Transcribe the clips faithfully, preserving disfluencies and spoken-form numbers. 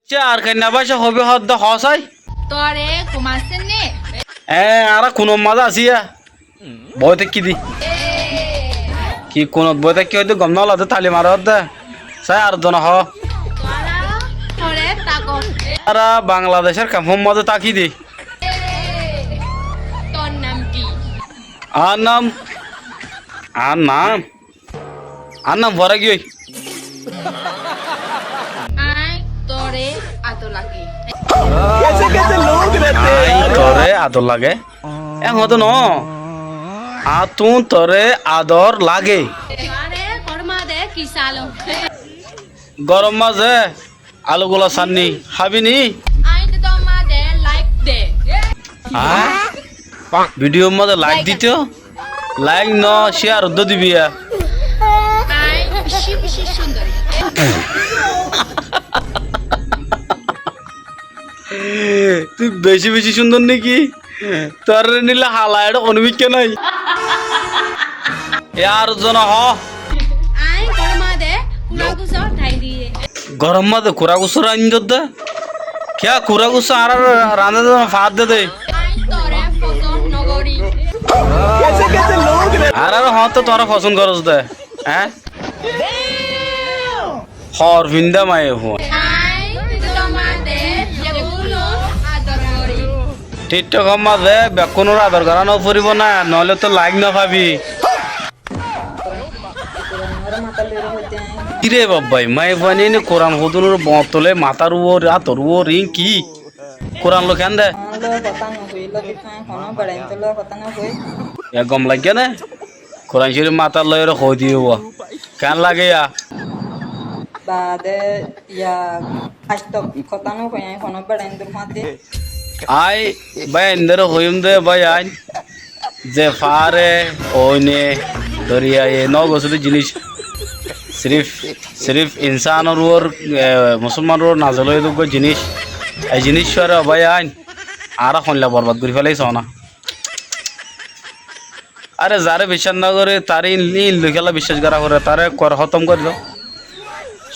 Accá, ar keén báca hoibí hoódde hoó sai? Tore gom asé né? Eé, añára kunor mazé así yá. Boói táikki dé. Ki kunot boói táikki hoódde gom no lage, tali mare hoódde. Sai ar zone hoó. Tuáñra tore táko. Añára Bangladecór kemfór mazé táki dé. Tor nam ki? Añár nam, añár nam, añár nam forá giyói. Aññí tore ador lage. Aññí tore ador lage. Ehón to no. Añáttu tore ador lage. Tuáñre gór mazé ki saló? Gór mazé alugula sanni hábi ni? Aññí de tor mazé laik de. Há? Bidiyór mazé laik dito? Laik no, cíyar uddú dibi yá. Aññí beci beci cúndor. Tui beci beci cúndor né ki? Toré níla hala eçé onumikká nái. Yá ar zone hoó. Aññí gór mazé kura guso raindí. Gór mazé kura guso raindó dé? Kiyá kura guso añára raindé dé, faádde dé? Aññí tore fosón no gorí. Añára hoóñtte tuáñra fosón gorós dé. Eé? Hoor findá maiyafua. Aññí TikTok or mazé bekkúnor ador gorá no foribó né, noóile to laik no fabi. Kiyé re babba, maiyafuain ene Kuran hodún or boñr tole, matár uore, átor uore, iín ki? Kuran loi keén de? Yá gom laiggé né? Kuran Córif matát loiyóre hoói diyé uwá. Keén lage yá? Baade yá astok hotá no hoi aññí honó beçaindór fúañti. Aññí báiyaindóre hoiyúm dé báiyain, ze faáre, oine, doriyaye, no gosé dé jinís, sirif, sirif insánor uore, e, musúlmanor uore nazil óiye dé uggúa jinís. E jinís uore báiyain, añára hoilla borbad gorí félaiyí soóna. Are, zaré biccác no goré, taré íin, íin loi kiyólla biccác gorá foré, taré ekkuare hótom gorí do.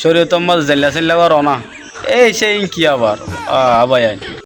Córiyotor mazé zeilla seilla goró na. Ei, cé íin ki abar? A, báiyain.